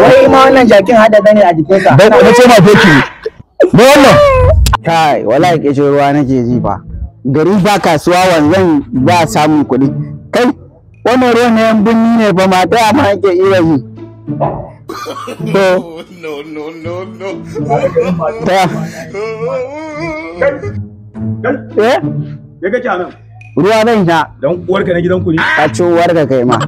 Wai ma wannan jakin hada zane a jikinsa. Dan na ce ma doki ne. Me wannan? Kai, wallahi kishin ruwa nake ji fa. Gari ba kasuwa wanzan ba samun kuɗi. Kai, wannan ruwan na yan binni ne ba mata amma yake iya yi. To, No, no, no, no. ta, eh? Me kake anan? Ruwa zan sha, Dan uwarka na gidanku ne? a ci uwarka kai ma.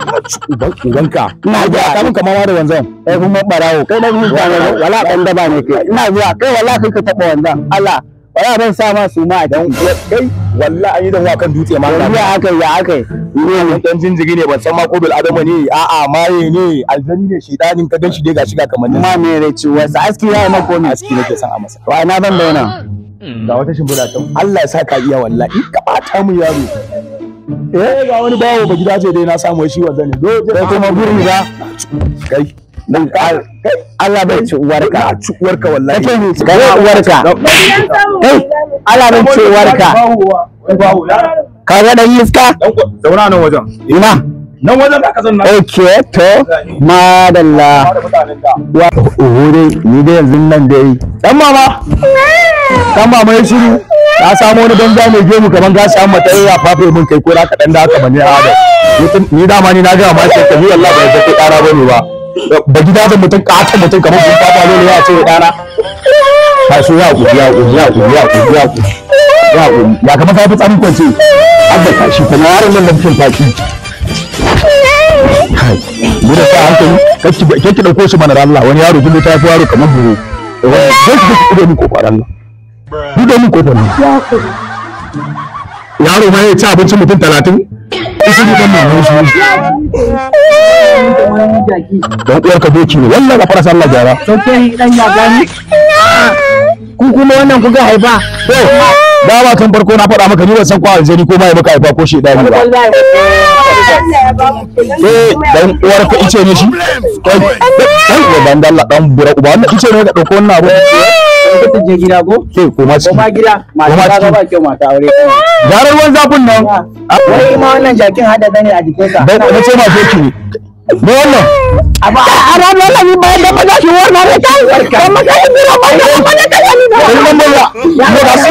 Uban ubanka. Ina Ka zuwa, mun kama ma da wanzan. kai kuma barawo, kai dan huta ne, wala dan daba ne kai. Ina zuwa, kai wala kai ka taɓa wanzan. Allah, wala zan sa ma su ma a Dan ciki. uwar kai wallahi an yi da kan dutse ma. Yanzu ya aka yi, ya aka yi. Ni dan jinjiri ne ban san ma ko bil adama ne a'a maye ne aljani ne shedanin ka ganshi dai gashi ga kamannin. Ma me rai ci wasu aski ya yi mako ne. Aski nake son a masa. Wa ina zan dauna. Ga wata shimfiɗa can Allah ya sa ka iya wallahi ka bata mu yaro. Eh ga wani bawo ba gida ce dai na samu shi wanzan ne. Do Kai kuma guri ba. Kai Dan Allah bai ci uwarka. na ci uwarka wallahi. Kake ni kai uwarka. Kai Allah bai ci uwarka. Ka ga dan iska? Zauna nan wajen. Ina. Nan wajen da ka zanna. Okay to madalla. Da mutanen da. Wa oho dai ni dai yanzu nan dai. Dan mama. Dan mama ya shiru. Na samu wani banza mai gemu kaman gashi an mata ya fafe mun kai ko ka dan da haka bane Adam. Ni dama ni na ga ma sai kabi wallahi ba zai kai kara bane ba. Ba gida da mutum kata mutum kamar kun fafa lolo ya ce dana. Ka so ya ku ya ku ya ku ya ku ya ku. Ya ku ya kamar ka fi tsarin kwance. Abba ka shi kuma yaron nan da mutum taki. Kai, mu da sa hankali kake kake dauko shi mana da Allah wani yaro tun da ta fi yaro kamar buru. Zai ki kuɗe min kofar Allah. Buɗe min kofar nan. Yaro ma ya ci abincin mutum 30. Ita ne dan maman shi. Dan uwar ka doki ne wallahi ka fara sallah gyara. Sauke dan ya gani. Ku kuma wannan kuka haifa. To, dama tun farko na faɗa maka ni ban san ko aljani ko mai maka haifa ko shedani ba. Eh, dan uwar ka ice ne shi. Kai, dan uwa dan Allah dan bura uba wannan ice ne ka dauko wannan abu. Ku je gida ko? Ke koma ciki. Koma gida. Koma Mata ciki. ba kyau mata aure. Gyara ruwan zafin nan. Wai ma wannan jakin hada zane a jikinsa. Dan na ce ma doki ne. Me wannan? Aba a ran wannan ni bayan da maza shi wannan ne kai. Kai maka yi biro ba da ba da kai ni. Dan nan banza. Ne ga su.